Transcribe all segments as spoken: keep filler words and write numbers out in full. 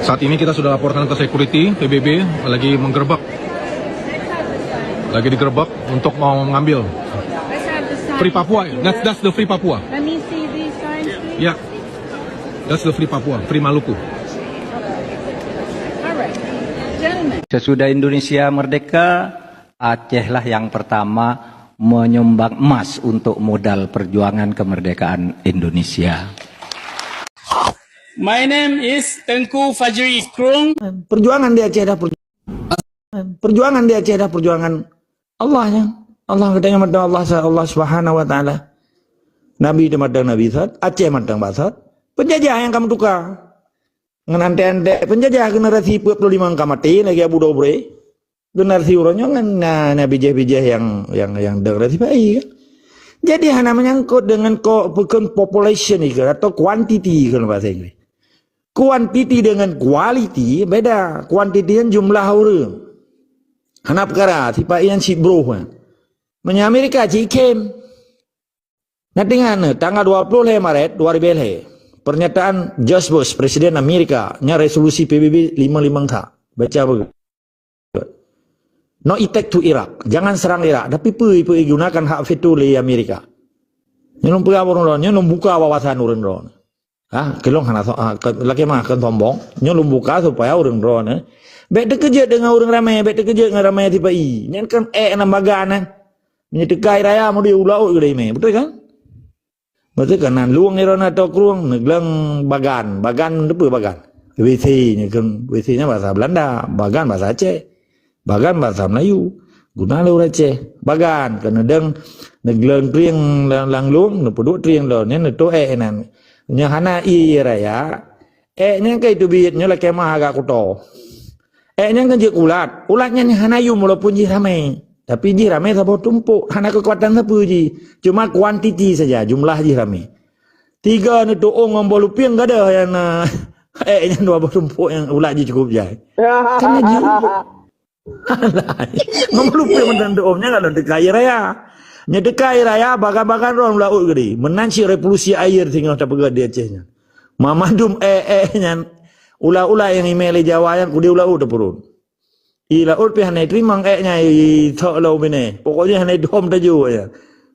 Saat ini kita sudah laporkan ke security, P B B lagi menggerebek. Lagi digerebek untuk mau mengambil. Free Papua. That's, that's the Free Papua. Let me see these signs, please. Yeah. That's the Free Papua, Free Maluku. All right. Gentlemen. Sesudah Indonesia merdeka, Aceh lah yang pertama menyumbang emas untuk modal perjuangan kemerdekaan Indonesia. My name is Tengku Fajri Krung. Perjuangan di Aceh dah perjuangan. Perjuangan di Aceh dah perjuangan Allah nya. Allah katanya mata Allah sa- Allah Subhanahu wa taala. Nabi di mata Nabi sat, Aceh mata basat. Penjajah yang kamu tukar. Ngan antek-antek penjajah generasi empat puluh lima ka mati lagi Abu Dobre. Generasi uroe nyoe ngan na, na bijéh-bijéh yang yang yang generasi baik kan. Jadi hana menyangkut dengan ko bukan population itu atau quantity kalau bahasa Inggris. Quantity dengan quality beda. Quantity kan jumlah orang. Hana perkara, sifat ian si bro kan. Menya Amerika cik ikem. Nanti ngana tanggal dua puluh lima Maret dua ribu lima. Pernyataan George Bush, Presiden Amerika, nya resolusi P B B lima lima ka. Baca apa? No attack to Iraq. Jangan serang Irak. Tapi pui pui gunakan hak veto oleh Amerika. Nyo lom peugah ureuëng droe, nyo lom buka wawasan ureuëng droe. Ha, kelong hana so, ha, ke, lakée mah akan sombong. Nyo lom buka supaya ureuëng droe ni. Bek terkejut dengan ureuëng ramai, bek terkejut dengan ramai tiba i. Nyan kan eh nang bagan eh. Meunyoe teuka raya mudi u laôt geude mé, beutôi kan? Beutôi kan nan lueng ira na atau krueng neugleng bagan, bagan teupeu bagan. W C nya kan W C nya bahasa Belanda, bagan bahasa Aceh. Bagan bahasa Melayu. Guna lé ureuëng Aceh. Bagan keuneudeng neugleng trieng lang lueng, neupeuduek trieng lon, nya neutoh ék nan. Nya hana i raya, ék nyan kai teubiet nyoe lakée mah agak kuto. Ék nyan kan jeuet ulat. Ulat nyan hana yum walaupun jih ramé. Tapi jih ramé saboh tumpok. Hana keukuatan sapeue jih. Cuma kuantiti saja, jumlah jih ramé. Tiga neutuong ngon boh lupieng gadoh yang na ék nyan dua boh tumpok yang ulat jih cukup jai. Kan jih. Ngon boh lupieng mantong tuong nyan kalau teuka air raya. Nya teuka air raya bagan-bagan ron laut gede. Meunan si revolusi air singoh tapeugah di Aceh nyan. Mamandum ék-ék nyan ulat-ulat yang imé lé Jawa nyan kudé ulat-ulat teupurun. I laôt pih hana teurimong ék nyan i thok lom binéh. Pokoknya hana dom taju ya.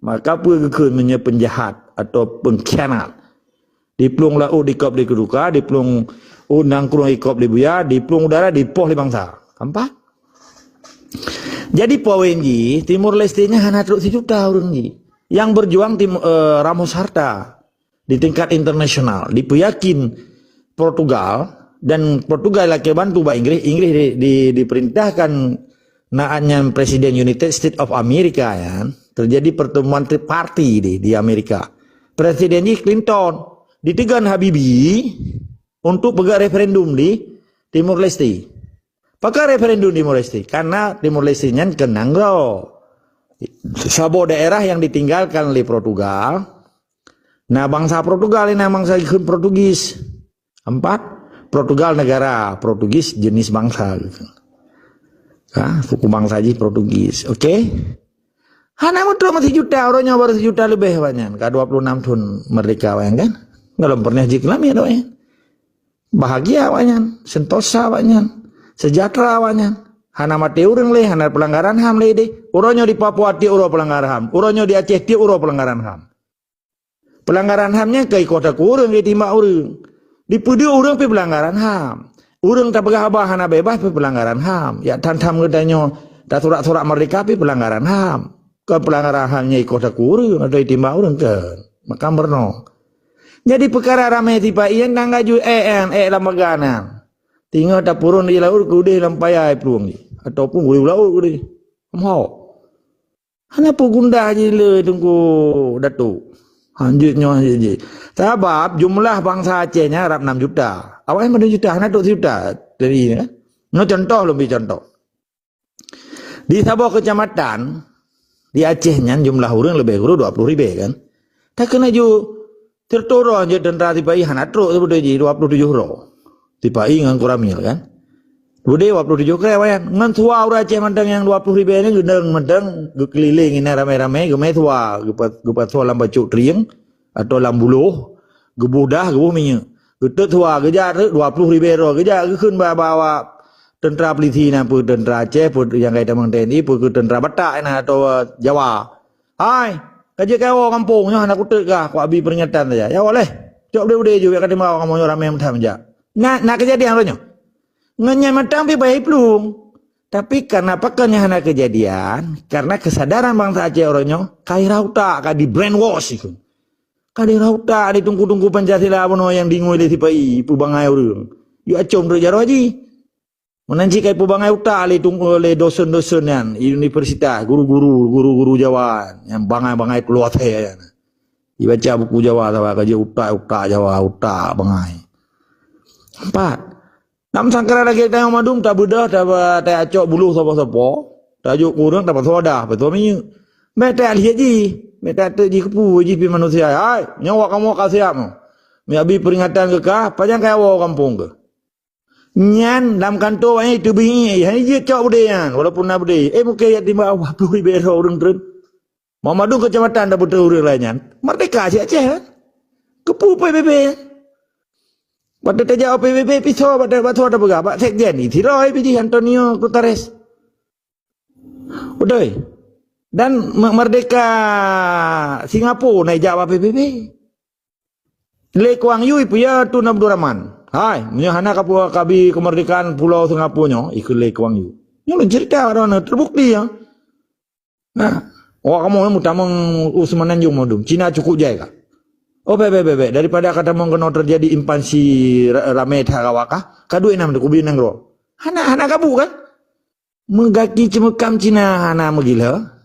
Maka peue geukheun meunyoe penjahat atau pengkhianat. Diplueng laôt dikop di keuduka, diplueng u nangkrueng ikop di buya, diplueng udara dipoh lé bangsa. Empat. Jadi poin jih Timor Leste nyan hana trok sijuta ureuëng jih. Yang berjuang tim, uh, Ramos Horta di tingkat internasional dipeuyakin Portugal dan Portugal lakée bantu bak Inggris, Inggris di, di, diperintahkan naat nyan Presiden United States of America ya, terjadi pertemuan triparti di, di Amerika. Presiden jih Clinton diteugan Habibie untuk peugah referendum di Timor Leste. Pakon referendum Timor Leste? Karena Timor Leste nyan keunang droe. Saboh daerah yang ditinggalkan oleh Portugal. Nah, bangsa Portugal ini bangsa ikut Portugis. Empat, Portugal negara, Portugis jenis bangsa. Ha, suku bangsa jih Portugis. Oke? Hana meutrok meusijuta, uroe nyoe baru sijuta leubeh awaknyan. Ka dua puluh enam thon merdeka awaknyan kan? Galom pernah jikeulamit awaknyan. Bahagia awaknyan, sentosa awaknyan, sejahtera awaknyan. Hana maté ureuëng lé, hana pelanggaran ham lé deh. Uroe nyoe di Papua tiep uroe pelanggaran ham. Uroe nyoe di Aceh tiep uroe pelanggaran ham. Pelanggaran ham nyan ka ikoh taku ureuëng ditimbak ureuëng. Dipeudeuh ureuëng pih pelanggaran ham. Ureuëng tapeugah haba hana bebas pih pelanggaran ham. Yak tham-tham geutanyoe tasurak-surak merdeka pih pelanggaran ham. Kon pelanggaran ham nyan ikoh taku ureuëng atau ditimbak ureuëng kan. Maka meureunoe. Jadi peukara ramé sipa ié nang laju ék ék lam bagan nyan. Teungoh tapurun di laôt keudeh lam paya plueng jih ataupun gurée laôt keudeh. Meuhok. Hana peue gundah jih le Teungku Datuk. Hanjeuet nyoe hanjeuet jih. Sabab jumlah bansa Aceh nyan rab enam juta. Awaknyan padum juta, hana trok sijuta dari nyoe. Nyoe contoh lôn bri contoh. Di saboh keucamatan di Aceh nyan jumlah ureuëng leubeh kureueng dua puluh ribée kan. Takheun laju sireutoh droe jeuet teuntara sipa-i hana trok sibeudôh jih dua puluh tujoh droe. Sipa-i ngon Koramil kan. Beudôh dua puluh tujoh kreueh awaknyan. Ngon suwa ureuëng Aceh mantong nyang dua puluh ribée nyan geudong mantong geukeulileng inan ramé-ramé geumé suwa geupa- geupasoe lam bacok trieng atau lam buloh geuboh dah geuboh minyeuk. Geutot suwa, geujak teuk dua ploh ribée droe, geujak geukheun ba, ba, ba teuntra polisi na, peue teuntra Aceh, peue nyang kai tamong T N I, peue keu teuntra Batak na atau Jawa. Hai, ka jeuet kawoe gampông nyoe hana kutot kah, kuabi peuringatan saja. Ya Allah, cok beudé-beudé ju, biar ka teuma kamoe nyoe ramé meutam jak. Na, na keujadian uroe nyoe. Ngon nyan mantong pih bhai plueng. Tapi karena pakon nyan hana keujadian, karena kesadaran bansa Aceh uroe nyoe ka irhah utak, ka di brainwash ikheun. Ka irhah utak lé teungku-teungku Pancasila bunoe nyang dingui lé sipa-i, peubangai ureuëng. Yue acöm rot jaroe jih. Meunan cit ka ipeubangai utak lé tung-, lé dosen-dosen nyan, universitas, guru-guru, guru-guru Jawa, nyang bangai-bangai tuloe asèe nyan. Ibaca buku Jawa saban ka jeuet utak, utak Jawa, utak bangai. Empat. Lam sangkara lagèe tanyoe mandum tabeudôh, taba-, tacok buluh sopo-sopo, tajok keu ureueng, tapasoe dah, pasoe minyeuk. Bèk tajak liek jih, bèk tajak teuk jih keupeue jih pih manusia. Hai, nyoe awak kamoe ka siap nyoe. Meuabi peuringatan keu kah, pajan kawoe gampông keuh. Nyan lam kantô awaknyan teubiet, hana jeuet cok beudé nyan, walaupun na beudé. Eh, mungken jak timbak dua ploh ribèe droe ureueng treun. Mandum keucamatan tabeutôi ureueng laén nyan. Merdeka cit Aceh, kan? Keupeue P B B? Watèe tajak u P B B pisoe, watèe, watèe tapeugah bak sekjen, sidroe pih jih Antonio Guterres. Beutôi. Dan me-, merdeka Singapura na ijak bak P B B. Lee Kuan Yew ipeue Tun Abdul Rahman. Hai, meunyoe hana kapeue kabi keumeurdekaan pulo Singapura nyoe, ikheun Lee Kuan Yew. Nyoe lôn cerita droeneuh, teubukti nyoe. Nah, awak kamoe meutamong u Seumenanjung mandum. Cina cukup jai ka. Oh, bèk, bèk, bèk, bèk. Daripada ka tamong keunoe teujadi invasi ra-, ramé that awak kah, ka duek nam teukubi nanggroe. Hana, hana kabu kan? Meugaki ceumeukam Cina hana meugila.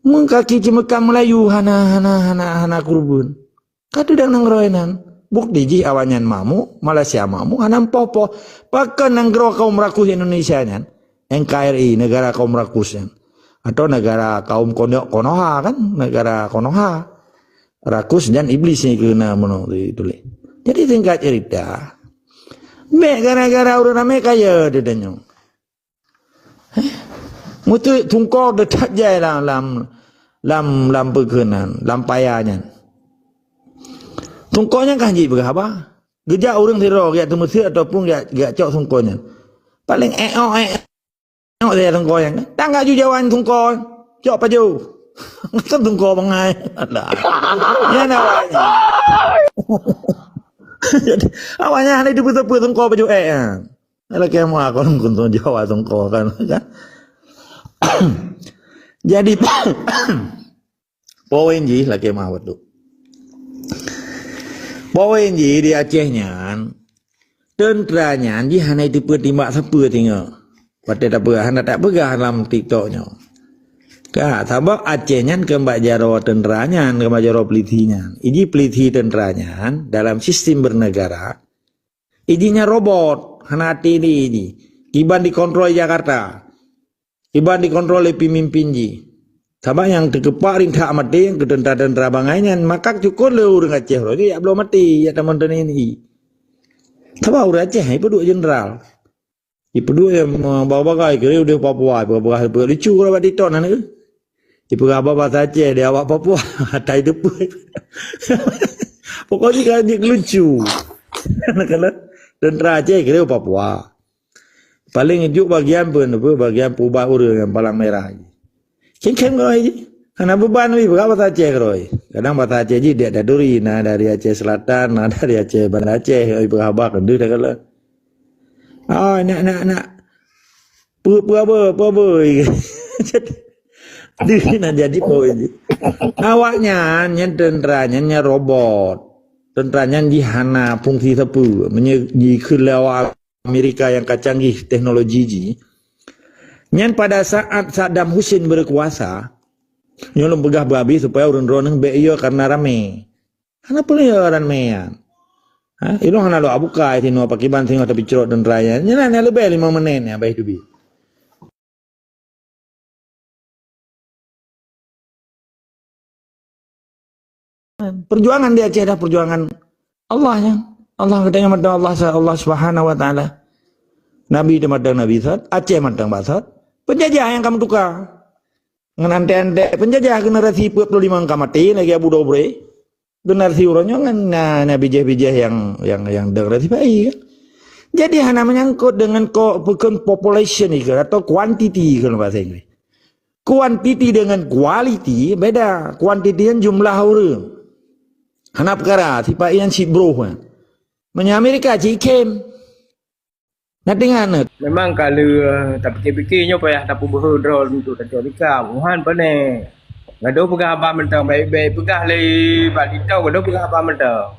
Meugaki ceumeukam Meulayu hana, hana, hana, hana keureubeuen. Ka teudong nanggroe nan. Bukti jih awaknyan makmu, Malaysia makmu, hana meupoh-poh. Pakon nanggroe kaum rakus Indonesia nyan? N K R I, negara kaum rakus nyan. Atau negara kaum Kono-, Konoha kan? Negara Konoha. Rakus dan iblis nyang keunan meunoe dituléh. Jadi singkat cerita, bèk gara-gara ureueng ramé kaya ditanyoe. Meuteuk tungkô teutab jai lam, lam, lam, lam peukeunan, lam paya nyan. Tungkô nyan kan jih peugah haba. Geujak ureueng sidroe geujak teumeuseuk ataupun geujak, geujak cok tungkô nyan. Paléng ék-ok, ék-ok saja tungkô nyan. Tangga ju jawan tungkô. Cok pajoh. Kan tungkô bangai. Alah. Nyan awaknyan. Jadi, awaknyan hana teupeu-teupeu tungkô pajoh ék nyan. Lakèe meu'ah kon kuntung Jawa tungkô kan, kan? Jadi, poin jih lakèe meu'ah batuk. Poin jih di Aceh nyan, teuntra nyan jih hana jiteupeue timbak sapeue singoh. Watèe tapeugah, hana tapeugah lam TikTok nyoe. Ka, sabab Aceh nyan kon bak jaroe teuntra nyan, kon bak jaroe peulisi nyan. Iji peulisi teuntra nyan dalam sistem bernegara, iji nyan robot, hana até lé iji. Kiban dikontrol Jakarta. Kiban dikontrol lé peumimpin jih. Sabab nyang teukeupak rintak maté nyang keu teuntra-teuntra bangai nyan, maka cukôp lé ureueng Aceh uroe nyoe jak bloe maté, jak tamong T N I. Sabab ureueng Aceh ipeuduek jeneral. Ipeuduek nyang, eh, bagai-bagai, keu udeh Papua, ipeubagai, ipeubagai lucu kalau bak TikTok na neu. Ipeugah basa Aceh di awak Papua, tai teupeu. Pokok jih ka jeuet lucu. Kalau teuntra Aceh keu Papua. Paléng jok bagian pun apa, bagian peubat ureueng nyang palang merah. Khem-khem keudroe jih. Hana beuban wih, peugah basa Aceh keudroe. Kadang basa Aceh jih diak daduri, na dari Aceh Selatan, na dari Aceh Banda Aceh, oi peugah haba keudeh dah kala. Ah, nak, nak, nak. Peue, peue apa, peue apa? Jadi, deuh na jadi poin jih. Awaknyan, nyan teuntra, nyan, nyan robot. Teuntra nyan jih hana fungsi sapeue. Meunyoe jikheun lé awak Amerika nyang ka canggih teknologi jih, nyan pada saat Saddam Hussein berkuasa, nyoe lôn peugah beuhabéh supaya ureueng droeneuh bèk yo karena ramé. Hana peue yo ramé nyan. Ha, ilôn hana lôn buka sinoe pakiban singoh tapeucrot teuntra nyan. Nyan na leubeh limong menit nyan, bah teubiet. Perjuangan di Aceh dah perjuangan Allah nyan. Allah geutanyoe mantong Allah sa-, Allah Subhanahu wa Taala. Nabi teuh mantong Nabi sot, Aceh mantong bak sot. Penjajah nyang ka meutuka. Ngon anté-anté penjajah generasi peuet ploh limong ka maté lagèe Abu Dobre. Generasi uroe nyoe kan na, na bijéh-bijéh nyang, nyang, nyang deng rasipai kan. Jadi hana menyangkut dengan ko-, bukan population ikeu atau quantity kalau bahasa Inggris. Quantity dengan quality beda. Quantity kan jumlah orang. Hana perkara, sipai nyan cit broh kan. Meunyoe Amerika cit ikhém. Na teungoh na. Memang ka lheueh tapike-pike nyoe payah tapeubeuhe droe untuk tacok tika. Muhan pane. Gadoh peugah haba mantong baik-baik peugah lé bak tito gadoh peugah haba mantong.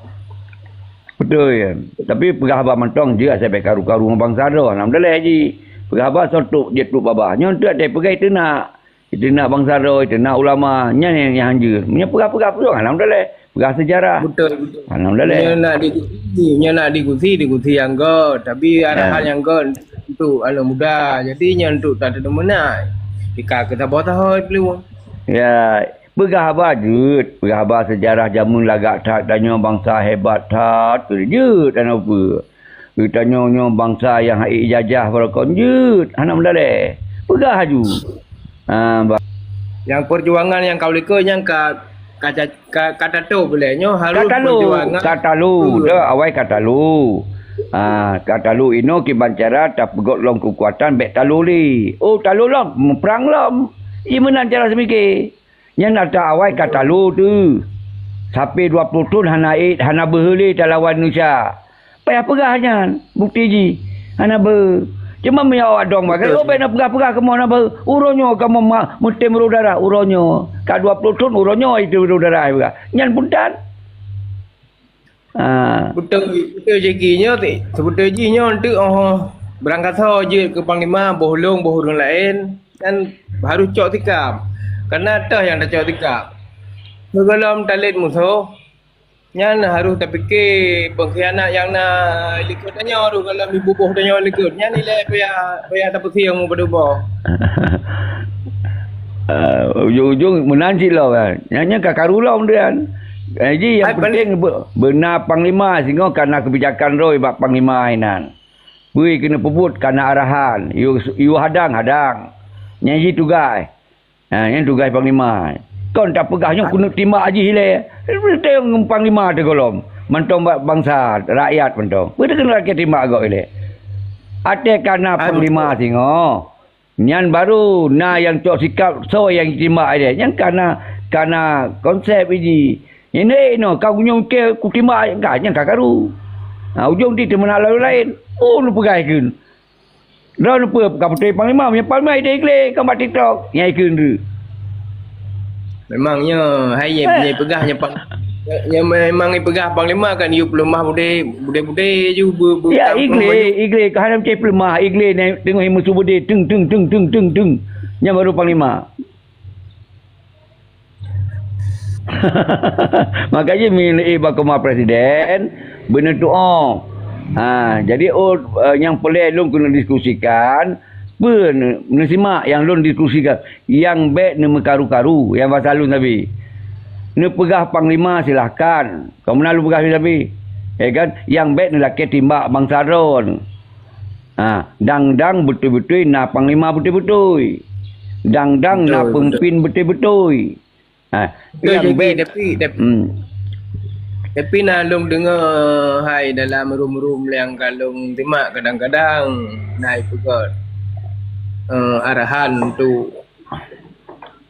Beutôi kan. Tapi peugah haba mantong jeuet asai bèk karu-karu ngon bansa droe. Alhamdulillah ji. Peugah haba soe trok jeuet trok babah. Nyoe teuh até peugah teunak. Itu nak bansa droe, itu nak ulama. Nyan nyang, nyang hanjeuet. Meunyoe peugah-peugah peue, alhamdulillah. Peugah sejarah. Beutôi, beutôi. Alhamdulillah. Nyoe nak diskusi, nyoe nak diskusi, diskusi nyang göt. Tapi arahan nyang göt untuk aneuk muda. Jadi nyan untuk tak ada menang. Jika kita bawa tahu peluang. Ya, peugah haba jeuet, peugah haba sejarah jameun lagak that, tanyoe bansa hebat that, jeuet aneuk peue. Geutanyoe nyoe bansa nyang hana ijajah baroe kon jeuet, hana meudalée. Peugah laju. Ha, ba- Nyang peujuangan nyang ka u likot nyang ka, ka, ka, ka tato bulée nyoe harôh peujuangan. Ka talo, dah awai ka talo. Ha, ka talo inoe kiban cara tapeugot lom keukuatan bék talo lé. Oh, talo lom, meuprang lom. Ji meunan cara seumike. Nyan ata awai ka talo teuh. Sape dua ploh thon hana ék, hana beuhe lé talawan Indonesia. Payah peugah nyan, bukti jih. Hana beuhe. Cuma meunyoe awak dong bagai, oh, bék na peugah-peugah kamoe hana beuhe. Uroe nyoe kamoe ma-, meutem rôh darah, uroe nyoe. Ka dua ploh thon, uroe nyoe itu rôh darah peugah. Nyan pun tan. Ha. Beutôi, beutôi jih nyoe, ti-, seubeutôi jih nyoe teuk, oh, beurangkasoe jeuet keu panglima, boh lôn, boh ureuëng laén, nyan harôh cok tikam. Kareuna toh nyang tacok tikam. Sigohlom talét musoh, nyan harôh tapike peungkhianat nyang na likot tanyoe, sigohlom jibuboh tanyoe likot. Nyan ilée payah, payah tapeusieng ubak-ubak. Eh, ujong-ujong meunan cit lom kan. Nyan, nyan ka karu lom tu kan. Eh, ji nyang penting be-, beuna panglima singoh ka na keubijakan droe bak panglima inan. Peue keuneuk peubuet ka na arahan. Yue, yue hadang, hadang. Nyan ji tugaih. Ha, nyan tugaih panglima. Kon tapeugah nyoe keuneuk timbak jih ilée. Teuntang panglima teugohlom. Mantong bak bansa, rakyat mantong. Peue keuneuk lakée timbak gob ilée. Até ka na panglima singoh. Nyan baru na nyang cok sikap soe nyang jitimbak ilée. Nyan ka na, ka na konsep jih. Nyan inoe ka unyong ke kutimbak ka, nyan ka karu. Ha, ujong ti teumeunak lalu laén. Oh, neupeugah kheun. Droe neupeu ka putôi panglima, meunyoe panglima ideh glé, ka bak TikTok. Nyang ikheun tu. Memang nyoe, hai nyang, nyang peugah nyang pang-, nyang memang peugah panglima kan yue peuleumah budé, budé-budé ju be-, be-, ya, iglé, iglé, ka hana meucé peuleumah, iglé nyan teungoh meusu budé, teng, teng, teng. Nyan baru panglima. Maka jih meunyoe bak koma presiden, beuneutuoh. Ha, jadi, oh, eh, nyang peureulée lôn keuneuk diskusikan, peue ne-, neusimak nyang lôn diskusikan. Nyang bék neumeukaru-karu, nyang basa lôn sabe. Neupeugah panglima silahkan. Kon meunan lôn peugah sabe. Ya kan? Nyang bék neulakée timbak bansa droe. Ha, dang-dang beutôi-beutôi na panglima beutôi-beutôi. Dang-dang na peumimpin beutôi-beutôi. Ha, tapi, tapi, hmm, tapi na lôn deungoe hai dalam rum-rum nyang ka lôn simak kadang-kadang na ipeugah, eh, arahan untuk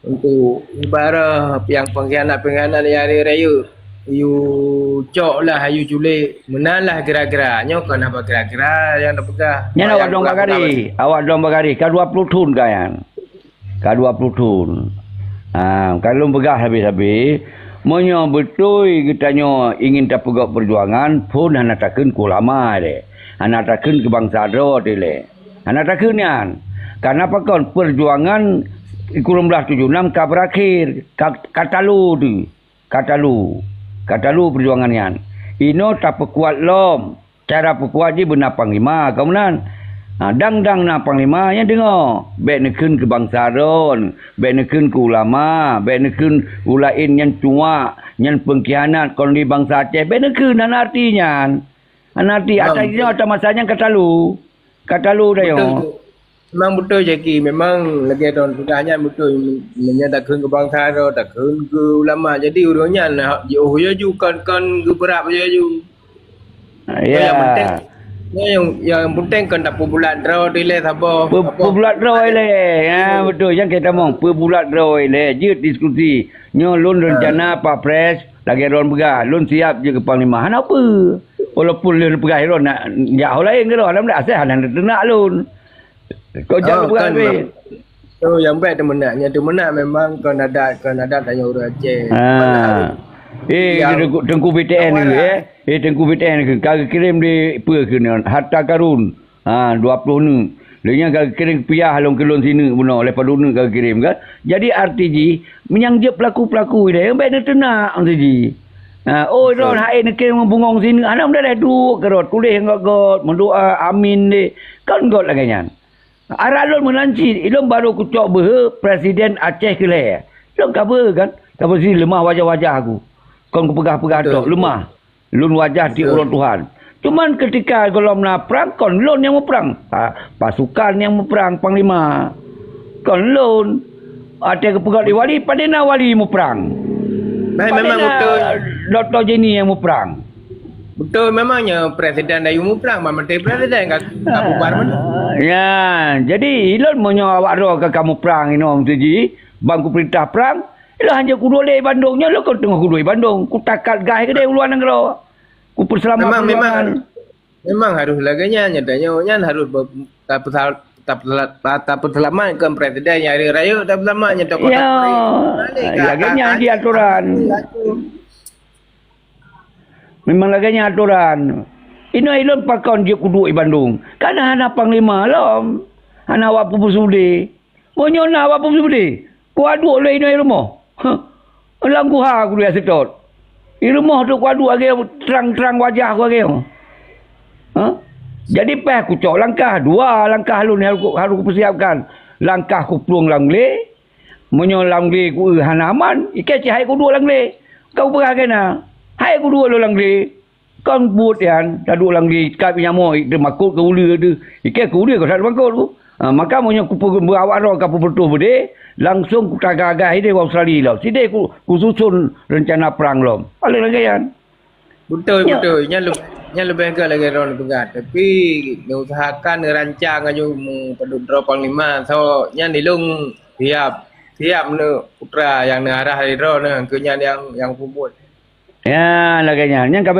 Untuk ibarat nyang pengkhianat-pengkhianat nyang rayeuk-rayeuk, yue cok lah, yue culek. Meunan lah kira-kira. Nyoe kon haba kira-kira nyang tapeugah. Nyan awak dong bagari, awak dong bagari. Ka dua ploh thon ka nyan. Ka dua ploh thon. Ha, ka lôn peugah sabe-sabe. Meunyoe beutôi geutanyoe ingin tapeugöt peujuangan, phon hana takheun keu ulama deh. Hana takheun keu bansa droe teuh lé. Hana takheun nyan. Kareuna pakon? Peujuangan sikureueng blaih tujoh nam ka beurakhé, ka, ka talo teuh. Ka talo. Ka talo peujuangan nyan. Inoe tapeukuat lom. Cara peukuat jih beuna panglima, ka meunan. Ha, dang-dang na panglima, nyan deungoe. Bék neukheun keu bansa droe, bék neukheun keu ulama, bék neukheun ulama laén nyan cuak, nyan peungkhianat kon lé bansa Aceh. Bék neukheun, hana arti nyan. Hana arti, ata jinoe ata masa nyan ka talo. Ka talo dah nyoe. Betul tu. Memang beutôi, Zaki. Memang lagèe droen peugah nyan beutôi. Meunyoe takheun keu bansa droe, takheun keu ulama. Jadi ureueng nyan jiôh laju, kon, kon geubeurab laju. Ya. Nyang penting, nyang, nyang penting kon tapeubulat droe ilèe saboh. Pe-, peubulat droe ilèe. Ya, beutôi. Nyang keutamong, peubulat droe ilèe. Jeuet diskusi. Nyoe lôn rencana Pak Pres, lagèe droen peugah, lôn siap jeuet keu panglima. Hana peue. Walaupun lôn peugah droen nak jak ho laén keudroe, alhamdulillah, asai hana teunak lôn. Kau jangan buat habis. Oh, nyang bèk teumeunak. Nyang teumeunak memang kon adat, kon adat tanyoe ureueng Aceh. Ha. Eh, Teungku, Teungku B T N ke, eh? Eh, Teungku B T N ke, ka geukirém di peue keunan? Harta karun. Ha, dua ploh neuk. Lheuh nyan ka geukirém piah lom keu lôn sineuk bunoe, lhèe padum neuk ka geukirém kan. Jadi arti jih, meunyan jeuet pelaku-pelaku ilèe, bèk neuteunak arti jih. Ha, oh, droen hai neukirém bungong sineuk, hana meudalèh duek keudroe, tuléh ngon gèt, meudoa, amin deh. Kan gèt lagèe nyan. Arak lôn meunan cit, ilôn barô kucok beuhe Presiden Aceh keu lhèe. Lôn ka beuhe kan, ka beuhe leumah wajah-wajah aku. Kon kupeugah-peugah tok, leumah. Lôn wajah di uroe Tuhan. Cuman keutika gohlom na prang, kon lôn nyang muprang. Ha, pasukan nyang muprang, panglima. Kon lôn. Watèe geupeugah lé wali, padé na wali muprang? Padé memang na beutôi. Doktor Jenny nyang muprang? Beutôi, memang nyoe presiden dayuh muprang, ban mantong presiden ka, ka bubar mantong. Ya, jadi ilôn meunyoe awak droe ka, ka muprang inoe meutuji, ban kupeurintah prang, ilôn hanjeuet kuduek lé Bandung, nyoe lôn kon teungoh kuduek Bandung, kutakat gaih keudéh u luwa nanggroe. Kupeuseulamat memang, memang, memang harôh lagèe nyan, nyata nyoe nyan harôh be-, tapeusal-, tapeusala-, ta-, tapeuseulamat kon presiden nyang rayeuk-rayeuk tapeuseulamat nyan tokoh. Ya, lagèe nyan di atoran. Memang lagèe nyan atoran. Inoe ilôn pakon jeuet kuduek i Bandung. Kana hana panglima lom. Hana awak peubusu deh. Meunyoe na awak peubusu deh, kuduek lé inoe i rumoh. Huh. Lam guha kuduek seutôt. I rumoh tu kuduek lagèe trang-trang wajah ku lagèe. Huh? Jadi pèh kucok langkah, dua langkah lôn harôh ku-, harôh kupeusiapkan. Langkah kuplueng lam glé, Meunyoe lam glé ku-, hana aman, ikei cit hai kuduek lam glé. Ka kupeugah keu na, hai kuduek lôn lam glé. Kon buet nyan, taduek lam glé, ka nyamoe teumakot keu uleue teuh. Ikei keu uleue ka that teumakot ku. Ha, maka meunyoe kupeugah awak droe ka peubeutôh beudé, langsong kutaga-aga idéh u Australia lom. Sidéh ku, kususon reuncana prang lom. Paléng lagèe nyan. Beutôi, beutôi. Nyan leubeh, nyan leubeh gèt lagèe droeneuh peugah. Tapi neuusahakan neurancang aju meupadub droe panglima. So, nyan ilôn siap, siap neuputra nyang neuarah lé droeneuh keu nyan nyang, nyang peubuet. Ya, lagèe nyan. Nyan ka